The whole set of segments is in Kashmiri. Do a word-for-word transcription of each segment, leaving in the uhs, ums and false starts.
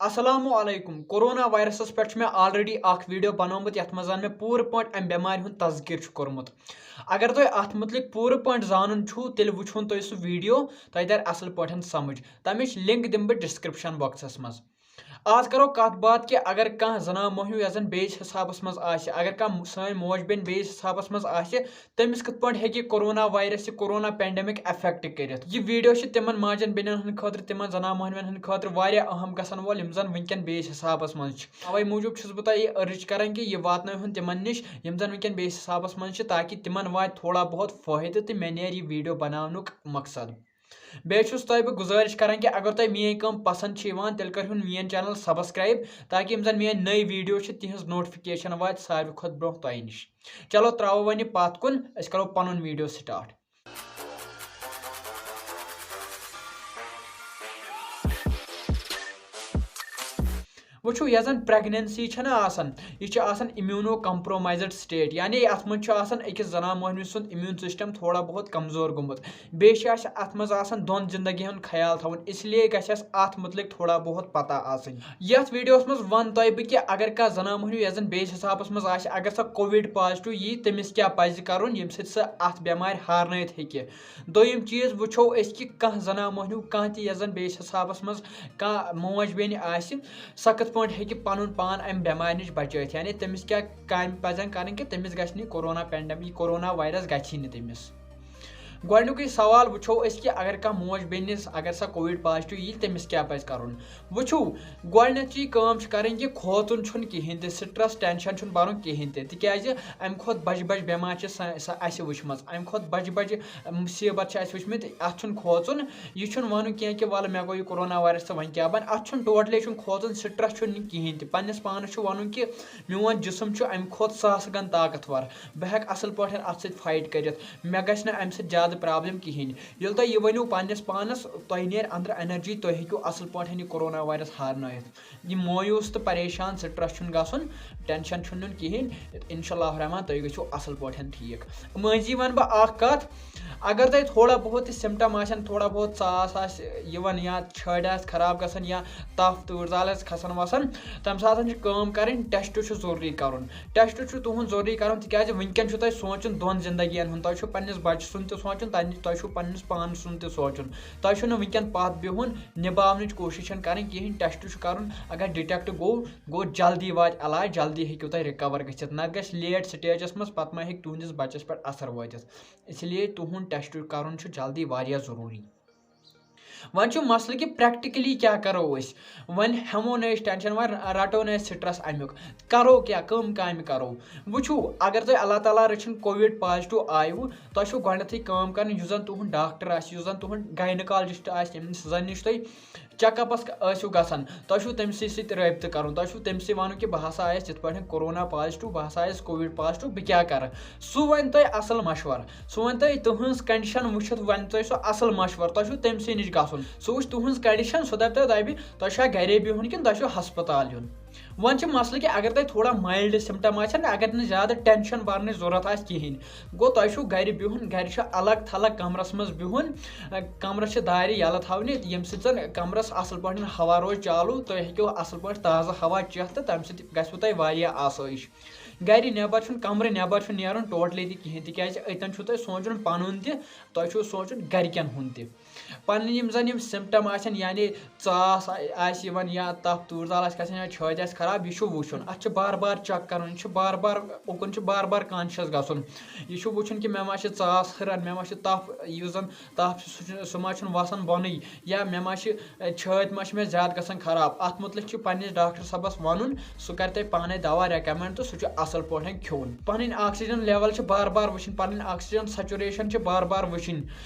السلام علیکم۔ کورونا وایرسس پٮ۪ٹھ چھُ مےٚ already اکھ video بنومُت، یتھ منٛز زن مےٚ پوٗرٕ پٲٹھۍ امہِ بٮ۪مارِ ہُنٛد تذکرٕ چھُ کوٚرمُت۔ اگر تۄہہِ اتھ مُتعلق پوٗرٕ پٲٹھۍ زانُن چھُو، تیٚلہِ وٕچھُن تُہۍ سُہ video، تۄہہِ ترِ اصل پٲٹھۍ سمجھ۔ تمِچ link دِمہٕ بہٕ description boxس منٛز۔ آز کرو کتھ باتھ کہِ اگر کانٛہہ زنان موہنیو یۄس زن بیٚیِس حسابس منٛز آسہِ، اگر کانٛہہ سٲنۍ موج بیٚنہِ بیٚیِس حسابس منٛز آسہِ، تٔمِس کِتھ پٲٹھۍ ہیٚکہِ کورونا وایرس، یہِ کورونا pandemic affect کٔرِتھ؟ یہِ video چھِ تِمن ماجن بیٚنٮ۪ن ہٕنٛدِ خٲطرٕ، تِمن زنان مۄہنوٮ۪ن ہٕنٛدِ خٲطرٕ واریاہ اہم گژھن وول، یِم زن وٕنکیٚن بیٚیِس حسابس منٛز چھِ۔ اوے موٗجوٗب چھُس بہٕ تۄہہِ یہِ urge کران کہِ یہِ واتنٲوہُن تِمن نِش، یِم زن وٕنکیٚن بیٚیِس حسابس منٛز چھِ، تاکہِ تِمن واتہِ تھوڑا بہت فٲیدٕ تہٕ مےٚ نیرِ یہِ video بناونُک مقصد۔ بیٚیہِ چھُس تۄہہِ بہٕ گُزٲرِش کران کہِ اگر تۄہہِ میٲنۍ کٲم پسنٛد چھِ یِوان، تیٚلہِ کٔرِو میٲنۍ channel subscribe، تاکہِ یِم زن میٲنۍ نٔے video چھِ، تِہنٛز notification واتہِ ساروی کھۄتہٕ برونٛہہ تۄہہِ نِش۔ چلو، ترٛاوو وۄنۍ یہِ پتھ کُن، أسۍ کرو پنُن video start۔ وٕچھِو، یۄس زن pregnancy چھےٚ نہ آسان، یہِ چھِ آسان immuno compromised state، یعنی اتھ منٛز چھُ آسان أکِس زنان مۄہنوِ سُنٛد immune system تھوڑا بہت کمزور گوٚمُت۔ بیٚیہِ چھِ اَسہِ اَتھ منٛز آسان دۄن زِندگی ہُنٛد خیال تھاوُن، اس لیے گژھِ اَسہِ اَتھ مُتعلِق تھوڑا بہت پتہ آسٕنۍ۔ یَتھ videoہَس منٛز وَنہٕ تۄہہِ بہٕ کہِ اگر کانٛہہ زنان مۄہنیو یۄس زَن بیٚیِس حِسابَس منٛز آسہِ، اگر سۄ COVID positive یی، تٔمِس کیٛاہ پَزِ کَرُن، ییٚمہِ سۭتۍ سۄ اَتھ بٮ۪مارِ ہارنٲیِتھ ہیٚکہِ۔ دوٚیِم چیٖز وٕچھو أسۍ کہِ کانٛہہ زنان مۄہنیو، کانٛہہ تہِ یۄس زَن بیٚیِس حِسابَس منٛز کانٛہہ موج بیٚنہِ آسہِ، سۄ کِتھ پٲٹھۍ ہیٚکہِ پَنُن پان اَمہِ بٮ۪مارِ نِش بَچٲیِتھ، یعنی تٔمِس کیٛاہ کامہِ پَزَن کَرٕنۍ کہِ تٔمِس گژھِ نہٕ یہِ کورونا pandemic، یہِ کورونا virus گژھی نہٕ تٔمِس۔ گۄڈٕنیُکُے سوال وٕچھو أسۍ کہِ اگر کانٛہہ موج بیٚنِس، اگر سۄ COVID positive یی، تٔمِس کیٛاہ پَزِ کَرُن؟ وٕچھِو، گۄڈٕنیٚتھ چی کٲم چھِ کَرٕنۍ کہِ کھوژُن چھُنہٕ کِہیٖنۍ تہِ، stress، tension چھُنہٕ بَرُن کِہیٖنۍ تہِ، تِکیٛازِ اَمہِ کھۄتہٕ بَجہِ بَجہِ بٮ۪مارِ چھِ سا-، سا-، اَسہِ وٕچھمٕژ، اَمہِ کھۄتہٕ بَجہِ بَجہِ مُصیٖبت چھِ اَسہِ وٕچھمٕتۍ۔ اَتھ چھُنہٕ کھوژُن، یہِ چھُنہٕ وَنُن کینٛہہ کہِ وَلہٕ مےٚ گوٚو یہِ کورونا virus تہٕ وۄنۍ کیٛاہ بَنہِ، اَتھ چھُنہٕ totally چھُنہٕ کھوژُن، stress چھُنہٕ کِہیٖنۍ تہِ۔ پنٛنِس پانَس چھُ وَنُن کہِ میون جسم چھُ اَمہِ کھۄتہٕ ساسہٕ گَن طاقتور، بہٕ ہٮ۪کہٕ اَصٕل پٲٹھۍ اَتھ سۭتۍ fight کٔرِتھ، مےٚ گژھِ نہٕ اَمہِ سۭتۍ زیادٕ problem کِہیٖنۍ۔ ییٚلہِ تۄہہِ یہِ ؤنِو پنٛنِس پانَس، تۄہہِ نیرِ أنٛدرٕ energy، تُہۍ ہیٚکِو اَصٕل پٲٹھۍ یہِ کورونا virus ہارنٲیِتھ۔ یہِ مایوٗس تہٕ پریشان، stress چھُنہٕ گژھُن، tension چھُنہٕ نیُن کِہیٖنۍ۔ اِنشاء اللہ الرحمٰن، تُہۍ گٔژھِو اَصٕل پٲٹھۍ ٹھیٖک۔ مٔنٛزی وَنہٕ بہٕ اَکھ کَتھ، اگر تۄہہِ تھوڑا بہت تہِ symptom آسن، تھوڑا بہت ژاس آسہِ یِوان یا چھٲتۍ آسہِ خراب گژھان یا تَپھ تۭر زال آسہِ کھسان وَسان، تَمہِ ساتہٕ چھِ کٲم کَرٕنۍ، test چھُ ضروٗری کَرُن۔ Test چھُ تُہُنٛد ضروٗری کَرُن، تِکیٛازِ وٕنکیٚن چھُ تۄہہِ سونٛچُن دۄن زِندگیَن ہُنٛد۔ تۄہہِ چھُو پنٛنِس بَچہٕ سُنٛد تہِ سونٛچُن، تَمہِ، تۄہہِ چھُو پنٛنِس پانہٕ سُنٛد تہِ سونٛچُن۔ تۄہہِ چھُو نہٕ وٕنکیٚن پَتھ بِہُن، نِباونٕچ کوٗشِش چھَنہٕ کَرٕنۍ کِہیٖنۍ۔ Test چھُ کَرُن، اگر detect گوٚو، گوٚو جلدی واتہِ علاج، جلدی ہیٚکِو تُہۍ recover گٔژھِتھ، نَتہٕ گژھِ late stageس منٛز، پَتہٕ ما ہیٚکہِ تُہٕنٛدِس بَچَس پٮ۪ٹھ اثر وٲتِتھ۔ اس لیے تُہُنٛد test کَرُن چھُ جلدی واریاہ ضروٗری۔ وۄنۍ چھُ مسلہٕ کہِ practically کیٛاہ کرو أسۍ؟ وۄنۍ ہٮ۪مو نہٕ أسۍ tension، وۄنۍ رٹو نہٕ أسۍ stress امیُک۔ کرو کیٛاہ، کٕم کامہِ کرو؟ وٕچھِو، اگر تۄہہِ اللہ تعالیٰ رٔچھِن COVID positive آیوٕ، تۄہہِ چھُو گۄڈٕنٮ۪تھٕے کٲم کرٕنۍ، یُس زن تُہُنٛد doctor آسہِ، یُس زن تُہُنٛد gynecologist آسہِ، ییٚمِس زن نِش تُہۍ check upس ٲسِو گژھان، تۄہہِ چھُو تٔمۍ سٕے سۭتۍ رٲبطہٕ کرُن، تۄہہِ چھُو تٔمۍ سٕے ونُن کہِ بہٕ ہسا آیس یِتھ پٲٹھۍ کورونا positive، بہٕ ہسا آیس COVID positive، بہٕ کیٛاہ کرٕ؟ سُہ ونہِ تۄہہِ اصل مشورٕ۔ سُہ وَنہِ تۄہہِ تُہٕنٛز condition وٕچھِتھ، وَنہِ تۄہہِ سُہ اَصٕل مَشوَرٕ۔ تۄہہِ چھُو تٔمۍ سٕے نِش گژھُن۔ سُہ وٕچھِ تُہٕنٛز condition، سُہ دَپہِ تۄہہِ، دَپہِ، تۄہہِ چھا گَرے بِہُن کِنہٕ تۄہہِ چھُو ہسپتال یُن؟ وۄنۍ چھِ مسلہٕ کہِ اگر تۄہہِ تھوڑا mild symptom آسن، اگر نہٕ زیادٕ tension بَرنٕچ ضوٚرَتھ آسہِ کِہیٖنۍ، گوٚو تۄہہِ چھُو گَرِ بِہُن۔ گَرِ چھُ الگ تھلگ کَمرَس منٛز بِہُن۔ کَمرَس چھِ دارِ یَلہٕ تھاونہِ، ییٚمہِ سۭتۍ زَن کَمرَس اَصٕل پٲٹھۍ ہوا روزِ چالوٗ، تُہۍ ہیٚکِو اَصٕل پٲٹھۍ تازٕ ہوا چٮ۪تھ تہٕ تَمہِ سۭتۍ گژھِوٕ تۄہہِ واریاہ آسٲیِش۔ گرِ نٮ۪بر چھُنہٕ، کمرٕ نٮ۪بر چھُنہٕ نیرُن totally تہِ کِہینۍ، تِکیازِ أتٮ۪ن چھُو تۄہہِ سونٛچُن پنُن تہِ، تۄہہِ چھُو سونٛچُن گرِکٮ۪ن ہُنٛد تہِ۔ پنٕنۍ یِم زن یِم symptom آسن، یعنی ژاس آ-، آسہِ یِوان یا تپھ تۭر زال آسہِ کھسان یا چھٲتۍ آسہِ خراب، یہِ چھُ وٕچھُن۔ اتھ چھُ بار بار check کرُن، یہِ چھُ بار بار، اُکُن چھُ بار بار conscious گژھُن۔ یہِ چھُ وٕچھُن کہِ مےٚ ما چھِ ژاس ہُران، مےٚ ما چھِ تپھ، یُس زن تپھ چھُ، سُہ چھُ، سُہ ما چھُنہٕ وسان بۄنٕے۔ یا مےٚ ما چھِ، اے، چھٲتۍ ما چھِ مےٚ زیادٕ گژھان خراب۔ اَتھ مُتعلِق چھُ پنٛنِس ڈاکٹر صٲبَس وَنُن، سُہ کَرِ تۄہہِ پانَے دَوا recommend تہٕ سُہ چھُ اَصٕل پٲٹھۍ کھیوٚن۔ پَنٕنۍ oxygen level چھِ بار بار وٕچھِنۍ، پَنٕنۍ oxygen saturation چھِ بار بار وٕچھِنۍ۔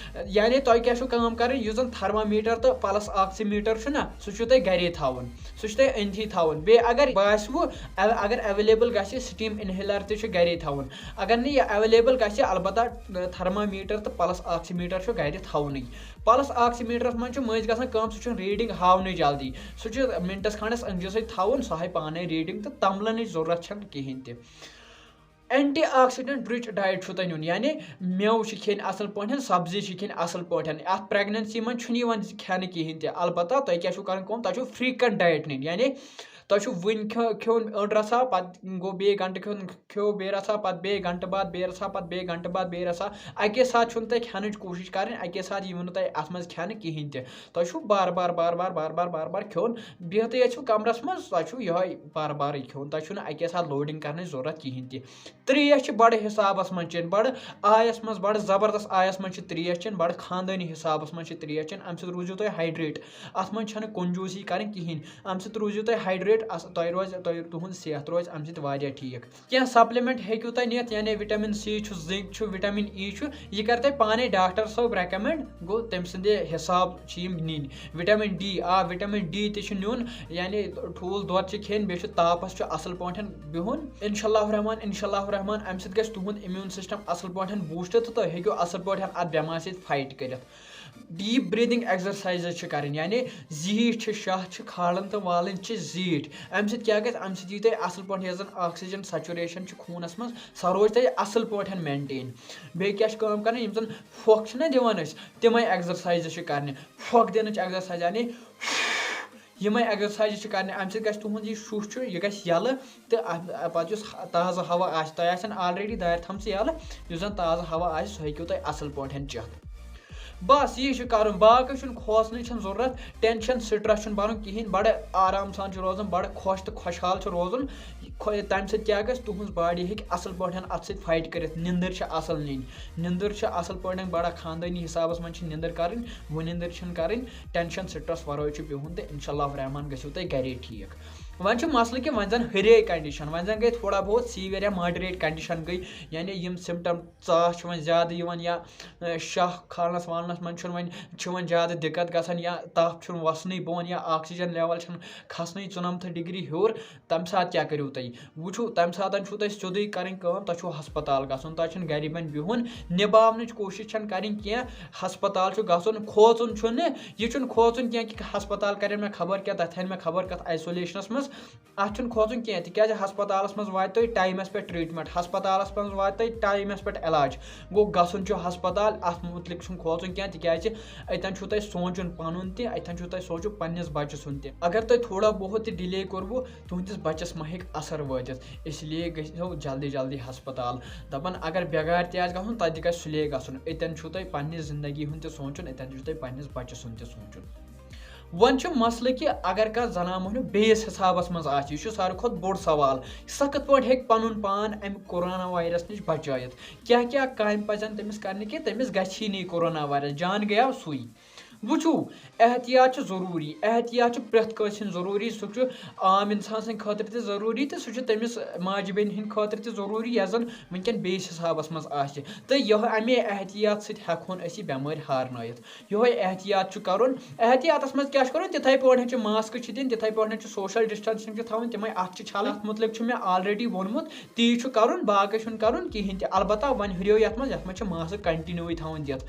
یعنی تۄہہِ کیٛاہ چھُو کٲم کَرٕنۍ، یُس زَن thermometer تہٕ pulse oximeter چھُنہ، سُہ چھُو تۄہہِ گَرے تھاوُن۔ سُہ چھُ تۄہہِ أنٛدھی تھاوُن۔ بیٚیہِ اگر باسِوٕ، اَ-، اگر available گژھِ، steam inhaler تہِ چھُ گَرے تھاوُن۔ اگر نہٕ یہِ available گژھِ، البتہ thermometer تہٕ pulse oximeter چھُ گَرِ تھاوُنٕے۔ Pulse oximeterس منٛز چھُ مٔنٛزۍ گژھان کٲم، سُہ چھُنہٕ reading ہاونٕے جلدی۔ سُہ چھُ مِنٹَس کھنٛڈَس أنٛدجہِ سۭتۍ تھاوُن، سُہ ہاوِ پانَے reading تہٕ تَمبلَنٕچ ضروٗرت چھَنہٕ کِہیٖنۍ تہِ۔ اینٹی آکسیڈنٹ رِچ ڈایٹ چھُ تۄہہِ نیُن، یعنی مٮ۪وٕ چھِ کھیٚنۍ اَصٕل پٲٹھۍ، سبزی چھِ کھیٚنۍ اَصٕل پٲٹھۍ۔ اَتھ پریگننسی منٛز چھُنہٕ یِوان کھٮ۪نہٕ کِہیٖنۍ تہِ۔ البتہ تۄہہِ کیٛاہ چھُو کَرُن کٲم؟ تۄہہِ چھُو فریٖکوینٹ ڈایٹ نِنۍ، یعنی تۄہہِ چھُو وٕنۍ کھیوٚ-، کھیوٚن أڑ رَژھا، پَتہٕ گوٚو بیٚیہِ گھنٹہٕ کھیوٚن، کھیوٚو بیٚیہِ رَژھا، پَتہٕ بیٚیہِ گھنٹہٕ بعد بیٚیہِ رَژھا، پَتہٕ بیٚیہِ گھنٹہٕ بعد بیٚیہِ رَژھا۔ اَکے ساتہٕ چھُنہٕ تۄہہِ کھٮ۪نٕچ کوٗشِش کَرٕنۍ، اَکے ساتہٕ یِیِو نہٕ تۄہہِ اَتھ منٛز کھٮ۪نہٕ کِہیٖنۍ تہِ۔ تۄہہِ چھُو بار بار بار بار بار بار بار کھیوٚن، بِہتٕے ٲسِو کَمرَس منٛز، تۄہہِ چھُو یِہوٚے بار بارٕے کھیوٚن، تۄہہِ چھُو نہٕ اَکے ساتہٕ لوڈِنٛگ کَرنٕچ ضوٚرَتھ کِہیٖنۍ تہِ۔ ترٛیش چھِ بَڑٕ حِسابَس منٛز چیٚنۍ، بَڑٕ آیَس منٛز، بَڑٕ زبردست آیَس منٛز چھِ ترٛیش چیٚنۍ، بَڑٕ خاندٲنی حِسابَس منٛز چھِ ترٛیش چیٚنۍ، اَمہِ سۭتۍ روٗزِو تُہۍ ہایڈریٹ۔ اَتھ منٛز چھَنہٕ کنجوٗسی کَرٕنۍ کِہیٖنۍ، اَمہِ سۭتۍ روٗزِو تُہۍ ہایڈریٹ، اَص-، تۄہہِ روزِ، تۄہہِ، تُہُنٛد صحت روزِ اَمہِ سۭتۍ واریاہ ٹھیٖک۔ کینٛہہ سپلمنٹ ہیٚکِو تُہۍ نِتھ، یعنی وٹامن سی چھُ، زنک چھُ، وٹامن ای چھُ، یہِ کَرِ تۄہہِ پانے ڈاکٹر صٲب ریکمنڈ، گوٚو تٔمۍ سٕنٛدِ حساب چھِ یِم نِنۍ۔ وٹامن ڈی، آ، وٹامن ڈی تہِ چھُ نیُن، یعنی ٹھوٗل دۄد چھِ کھیٚنۍ، بیٚیہِ چھُ تاپس چھُ اصل پٲٹھۍ بِہُن۔ انشاء اللہ الرحمن، انشاء اللہ الرحمن، امہِ سۭتۍ گژھِ تُہُنٛد امیوٗن سسٹم اصل پٲٹھۍ بوٗسٹ تہٕ تُہۍ ہیٚکِو اصل پٲٹھۍ اتھ بٮ۪مارِ سۭتۍ فایٹ کٔرِتھ۔ ڈیپ بریٖدنگ ایکسرسایزز چھِ کرٕنۍ، یعنی زیٖٹھ چھِ، شاہ چھِ، کھالن تہٕ والٕنۍ چھِ زیٖٹھ۔ امہِ سۭتۍ کیٛاہ گژھِ؟ امہِ سۭتۍ یی تۄہہِ اصل پٲٹھۍ، یۄس زن آکسیجن سیچوریشن چھِ خوٗنس منٛز، سۄ روزِ تۄہہِ اصل پٲٹھۍ مینٹین۔ بیٚیہِ کیٛاہ چھِ کٲم کرٕنۍ؟ یِم زن پھۄکھ چھِنہ دِوان أسۍ، تِمے ایکسرسایزٕ چھِ کرنہِ۔ پھۄکھ دِنٕچ ایکسرسایز، یعنی یِمے ایکسرسایزٕ چھِ کرنہِ۔ امہِ سۭتۍ گژھِ تُہُنٛد یہِ شُہ چھُ، یہِ گژھِ یَلہٕ، تہٕ اتھ، پتہٕ یُس تازٕ ہوا آسہِ، تۄہہِ آسن already دارِ تھٲمژٕ یَلہٕ، یُس زن تازٕ ہوا آسہِ، سُہ ہیٚکِو تُہۍ اصل پٲٹھۍ چٮ۪تھ۔ بس یی چھُ کرُن، باقٕے چھُنہٕ کھوژنٕچ چھَنہٕ ضروٗرت، ٹینشن، سٹریس چھُنہٕ بَرُن کِہیٖنۍ، بڑٕ آرام سان چھُ روزُن، بڑٕ خۄش تہٕ خۄشحال چھُ روزُن۔ خۄ-، تَمہِ سۭتۍ کیٛاہ گژھِ؟ تُہٕنٛز باڈی ہیٚکہِ اَصٕل پٲٹھۍ اَتھ سۭتۍ فایٹ کٔرِتھ، نِندٕر چھِ اَصٕل نِنۍ، نِندٕر چھِ اَصٕل پٲٹھۍ بڑٕ خاندٲنی حسابَس منٛز چھِ نِندٕر کَرٕنۍ، وۄنۍ نِندٕر چھِنہٕ کَرٕنۍ، ٹینشن، سٹریس وَرٲے چھُ بِہُن تہٕ انشاء اللہ الرحمن گژھِو تۄہہِ گرے ٹھیٖک۔ وۄنۍ چھُ مسلہٕ کہِ وۄنۍ زَن ہُرے کنڈیشن، وۄنۍ زَن گٔے تھوڑا بہت سیٖویَر یا ماڈریٹ کنڈیشن گٔے، یعنی یِم سمٹم، ژاس چھِ وۄنۍ زیادٕ یِوان یا، اے، شاہ کھالنَس والنَس منٛز چھُنہٕ وۄنۍ، چھِ وۄنۍ زیادٕ دِقت گژھان یا تَپھ چھُنہٕ وَسنٕے بۄن یا آکسیجن لیول چھَنہٕ کھسنٕے ژُنَمتھٕ ڈگری ہیوٚر، تَمہِ ساتہٕ کیٛاہ کٔرِو تُہۍ؟ وٕچھِو، تَمہِ ساتہٕ چھُو تۄہہِ سیوٚدُے کَرٕنۍ کٲم، تۄہہِ چھُو ہسپتال گژھُن، تۄہہِ چھُنہٕ گَرِ وۄنۍ بِہُن، نِباونٕچ کوٗشِش چھَنہٕ کَرٕنۍ کینٛہہ۔ ہسپتال چھُ گژھُن، کھوژُن چھُنہٕ، یہِ چھُنہٕ کھوژُن کینٛہہ کہِ ہسپتال کَرن مےٚ خبر کیٛاہ، تَتہِ تھاوَن مےٚ خبر کَتھ آیسولیشنَس منٛز۔ اَتھ چھُنہٕ کھوژُن کینٛہہ، تِکیٛازِ ہسپتالَس منٛز واتہِ تۄہہِ ٹایمَس پٮ۪ٹھ ٹرٛیٖٹمٮ۪نٛٹ، ہسپتالَس منٛز واتہِ تۄہہِ ٹایمَس پٮ۪ٹھ علاج۔ گوٚو، گژھُن چھُ ہسپتال، اَتھ مُتعلِق چھُنہٕ کھوژُن کینٛہہ، تِکیٛازِ اَتٮ۪ن چھُو تۄہہِ سونٛچُن پَنُن تہِ، اَتٮ۪ن چھُو تۄہہِ سونٛچُن پنٛنِس بَچہِ سُنٛد تہِ۔ اگر تۄہہِ تھوڑا بہت تہِ ڈِلے کوٚروُ، تُہٕنٛدِس بَچَس ما ہیٚکہِ اثر وٲتِتھ، اس لیے گٔژھِو جلدی جلدی ہسپتال۔ دَپان، اگر بٮ۪گارِ تہِ آسہِ گژھُن، تَتہِ تہِ گژھِ سُلے گژھُن۔ اَتٮ۪ن چھُو تۄہہِ پنٛنِس زندگی ہُنٛد تہِ سونٛچُن، اَتٮ۪ن چھُو تۄہہِ پنٛنِس بَچہِ سُنٛد تہِ سونٛچُن۔ وۄنۍ چھُ مسلہٕ کہِ اگر کانٛہہ زنان مۄہنیو بیٚیِس حسابس منٛز آسہِ، یہِ چھُ ساروی کھۄتہٕ بوٚڑ سوال، سۄ کِتھ پٲٹھۍ ہیٚکہِ پنُن پان امہِ کورونا وایرس نِش بچٲیِتھ؟ کیٛاہ کیٛاہ کامہِ پزن تٔمِس کرنہِ کہِ تٔمِس گژھِ ہی نہٕ یہِ کورونا وایرس، جان گٔیاو سُے؟ وٕچھِو، احتیاط چھُ ضروٗری، احتیاط چھُ پرٛٮ۪تھ کٲنٛسہِ ہِنٛد ضروٗری، سُہ چھُ عام انسان سٕنٛدِ خٲطرٕ تہِ ضروٗری تہٕ سُہ چھُ تٔمِس ماجہِ بیٚنہِ ہِنٛدِ خٲطرٕ تہِ ضروٗری، یۄس زن وٕنکٮ۪ن بیٚیِس حسابس منٛز آسہِ۔ تہٕ یہِ، امے احتیاط سۭتۍ ہٮ۪کہٕ ہون أسۍ یہِ بٮ۪مٲرۍ ہارنٲیِتھ۔ یِہوٚے احتیاط چھُ کَرُن۔ احتیاطَس منٛز کیٛاہ چھُ کَرُن؟ تِتھَے پٲٹھۍ چھِ ماسکہٕ چھِ دِنۍ، تِتھَے پٲٹھۍ چھُ social distancing چھُ تھاوٕنۍ، تِمَے اَتھٕ چھِ چھَلٕنۍ۔ اَتھ مُتعلِق چھُ مےٚ already ووٚنمُت، تی چھُ کَرُن، باقٕے چھُنہٕ کَرُن کِہیٖنۍ تہِ۔ البتہ وۄنۍ ہُریو یَتھ منٛز، یَتھ منٛز چھِ ماسک continue تھاوٕنۍ دِتھ،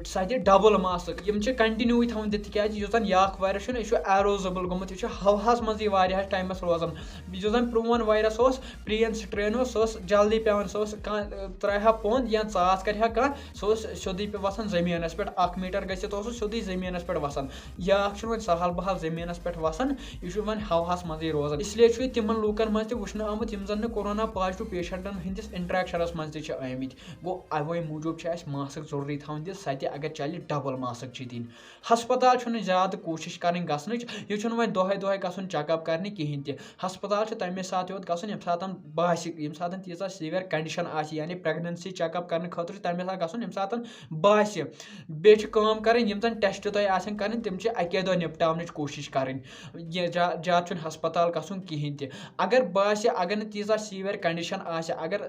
سۄ تہِ double ماسک۔ یِم چھِ continue تھاوٕنۍ دِتھ، تِکیٛازِ یُس زَن یاکھ virus چھُنہ، یہِ چھُ aerosol گوٚمُت، یہِ چھُ ہَوہَس منٛزٕے واریاہَس ٹایمَس روزان۔ یُس زَن پرٛون virus اوس، پرٛٲنۍ strain اوس، سُہ اوس جلدی پٮ۪وان، سُہ اوس کانٛہہ، ترٛایہِ ہا پوٚنٛد یا ژاس کَرِ ہا کانٛہہ، سُہ اوس سیوٚدُے پٮ۪وان وَسان زٔمیٖنَس پٮ۪ٹھ، اَکھ میٖٹر گٔژھِتھ اوس سُہ سیوٚدُے زٔمیٖنَس پٮ۪ٹھ وَسان۔ یہِ اَکھ چھُنہٕ وۄنۍ سہل بہل زٔمیٖنَس پٮ۪ٹھ وَسان، یہِ چھُ وۄنۍ ہَوہَس منٛزٕے روزان۔ اس لیے چھُ یہِ تِمَن لوٗکَن منٛز تہِ وٕچھنہٕ آمُت، یِم زَن نہٕ کورونا positive patientن ہٕنٛدِس interactionس منٛز تہِ چھِ آمٕتۍ۔ گوٚو، اَوَے موٗجوٗب چھِ اَسہِ ماسک ضروٗری تھاوٕنۍ دِتھ، سۄ تہِ اگر چَلہِ double ماسک چھِ دِنۍ۔ ہسپتال چھُنہٕ زیادٕ کوٗشِش کَرٕنۍ گژھنٕچ، یہِ چھُنہٕ وۄنۍ دۄہَے دۄہَے گژھُن check up کَرنہِ کِہیٖنۍ تہِ۔ ہسپتال چھُ تَمے ساتہٕ یوت گژھُن، ییٚمہِ ساتہٕ باسہِ، ییٚمہِ ساتہٕ تیٖژاہ severe condition آسہِ، یعنی pregnancy check up کَرنہٕ خٲطرٕ چھُ تَمے ساتہٕ گژھُن، ییٚمہِ ساتہٕ باسہِ۔ بیٚیہِ چھِ کٲم کَرٕنۍ، یِم زَن test تۄہہِ آسن کَرٕنۍ، تِم چھِ اَکے دۄہ نِپٹاونٕچ کوٗشِش کَرٕنۍ۔ یہِ جا-، زیادٕ چھُنہٕ ہسپتال گژھُن کِہیٖنۍ تہِ۔ اگر باسہِ، اگر نہٕ تیٖژاہ severe condition آسہِ، اگر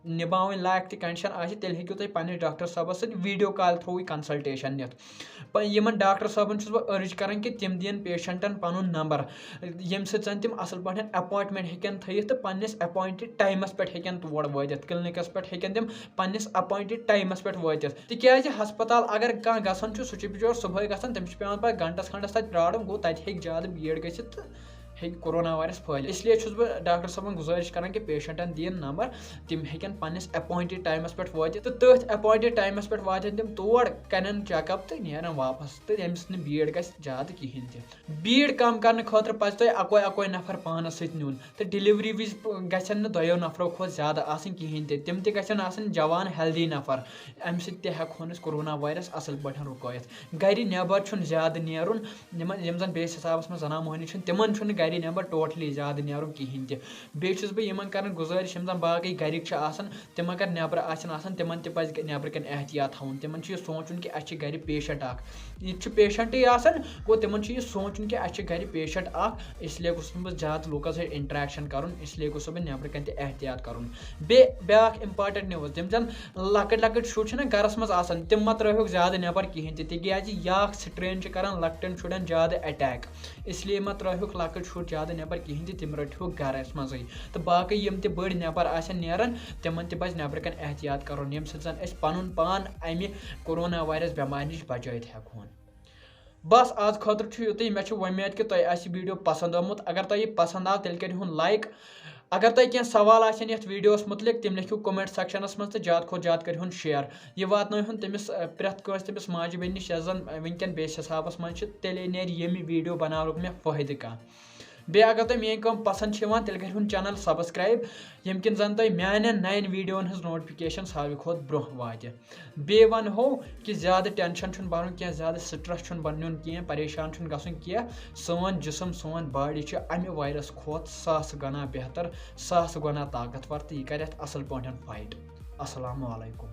نِباوٕنۍ لایق تہِ condition آسہِ، تیٚلہِ ہیٚکِو تُہۍ پنٛنِس ڈاکٹر صٲبَس سۭتۍ video call through consultation نِتھ۔ پَ-، یِمَن ڈاکٹر صٲبَن چھُس بہٕ urge کَران کہِ تِم دِن patientن پَنُن number، ییٚمہِ سۭتۍ زَن تِم اَصٕل پٲٹھۍ appointment ہیٚکن تھٲیِتھ تہٕ پنٛنِس appointed timeس پٮ۪ٹھ ہیٚکن تور وٲتِتھ، clinicس پٮ۪ٹھ ہیٚکن تِم پنٛنِس appointed timeس پٮ۪ٹھ وٲتِتھ۔ تِکیٛازِ ہسپتال اگر کانٛہہ گژھان چھُ، سُہ چھُ بِچور صُبحٲے گژھان، تٔمِس چھُ پٮ۪وان پَتہٕ گھنٹَس کھنٛڈَس تَتہِ پرٛارُن، گوٚو تَتہِ ہیٚکہِ زیادٕ بھیٖڑ گٔژھِتھ تہٕ ہیٚکہِ کورونا وایرس پھٲلِتھ۔ اس لیے چھُس بہٕ ڈاکٹر صٲبن گُزٲرِش کران کہِ پیشنٹن دِیِن نمبر، تِم ہیٚکن پننِس اپوینٹڈ ٹایمس پٮ۪ٹھ وٲتِتھ، تہٕ تٔتھۍ اپوینٹڈ ٹایمس پٮ۪ٹھ واتن تِم تور، کرن چیک اپ تہٕ نیرن واپس، تہٕ ییٚمہِ سۭتۍ نہٕ بیٖڑ گژھِ زیادٕ کِہینۍ تہِ۔ بیٖڑ کم کرنہٕ خٲطرٕ پزِ تۄہہِ اکوے اکوے نفر پانس سۭتۍ نیُن، تہٕ ڈلیوری وِزِ پ-، گژھن نہٕ دۄیو نفرو کھۄتہٕ زیادٕ آسٕنۍ کِہینۍ تہِ، تِم تہِ گژھن آسٕنۍ جوان ہیلدی نفر۔ امہِ سۭتۍ تہِ ہیٚکہون أسۍ کورونا وایرس اصل پٲٹھۍ رُکٲیِتھ۔ گرِ نٮ۪بر چھُنہٕ زیادٕ نیرُن، یِمن، یِم زن بیٚیِس حسابس منٛز زنان مۄہنی چھِنہٕ، تِمن چھُنہٕ گرِ نٮ۪بر ٹوٹلی زیادٕ نیرُن کِہینۍ تہِ۔ بیٚیہِ چھُس بہٕ یِمن کران گُزٲرِش، یِم زن باقٕے گرِکۍ چھِ آسان، تِم اگر نٮ۪برٕ آسن آسان، تِمن تہِ پزِ نٮ۪برٕ کنہِ احتیاط تھاوُن۔ تِمن چھُ یہِ سونٛچُن کہِ اسہِ چھِ گرِ پیشنٹ اکھ، یہِ تہِ چھُ پیشنٹٕے آسان، گوٚو تِمن چھُ یہِ سونٛچُن کہِ اسہِ چھِ گرِ پیشنٹ اکھ، اس لیے گوٚژھ نہٕ بہٕ زیادٕ لُکن سۭتۍ انٹریکشن کرُن، اس لیے گوٚژھ بہٕ نٮ۪برٕ کنہِ تہِ احتیاط کرُن۔ بیٚیہِ بیاکھ امپارٹنٹ نِوٕز، تِم زن لۄکٕٹۍ لۄکٕٹۍ شُرۍ چھِنہ گرس منٛز آسان، تِم مہ ترٲیہوکھ زیادٕ نٮ۪بر کِہینۍ تہِ، تِکیازِ یہِ اکھ سٹرین چھُ کران لۄکٹٮ۪ن شُرٮ۪ن زیادٕ اٹیک، اس لیے مہ ترٲیہوکھ لۄکٕٹۍ شُرۍ زیادٕ نٮ۪بر کِہینۍ تہِ، تِم رٔٹہوکھ گرس منٛزٕے۔ تہٕ باقٕے یِم تہِ بٔڑۍ نٮ۪بر آسن نیران، تِمن تہِ پزِ نٮ۪برٕ کنہِ احتیاط کرُن، ییٚمہِ سۭتۍ زن أسۍ پنُن پان امہِ کورونا وایرس بٮ۪مارِ نِش بچٲیِتھ ہٮ۪کہون۔ بس آز خٲطرٕ چھُ یُتُے۔ مےٚ چھُ وۄمید کہِ تۄہہِ آسہِ video پسند آمُت۔ اگر تۄہہِ یہِ پسند آو، تیٚلہِ کٔرِو ہُن like۔ اگر تۄہہِ کینٛہہ سوال آسن یتھ videoس مُتعلق، تِم لیکھِو comment sectionس منٛز تہٕ زیادٕ کھۄتہٕ زیادٕ کٔرِو ہُن share۔ یہِ واتنٲیہُن تٔمِس، ٲ، پرٛٮ۪تھ کٲنٛسہِ تٔمِس ماجہِ بیٚنہِ نِش، یۄس زن وٕنکیٚن بیٚیِس حسابس منٛز چھِ، تیٚلے نیرِ ییٚمہِ video بناونُک مےٚ فٲیدٕ کانٛہہ۔ بیٚیہِ اگر تۄہہِ میٲنۍ کٲم پسند چھِ یِوان، تیٚلہِ کٔرِو ہُن channel subscribe، ییٚمہِ کِنۍ زن تۄہہِ میانٮ۪ن نَین videoن ہٕنٛز notification ساروی کھۄتہٕ برونٛہہ واتہِ۔ بیٚیہِ ونہو کہِ زیادٕ tension چھُنہٕ بَرُن کینٛہہ، زیادٕ stress چھُنہٕ بَنُن کینٛہہ، پریشان چھُنہٕ گژھُن کینٛہہ۔ سون جسم، سون body چھُ اَمہِ virus کھۄتہٕ ساس گۄنا بہتر، ساس گۄنا طاقتور، تہٕ یہِ کَرِ اَتھ اَصٕل پٲٹھۍ fight۔ السلام علیکم۔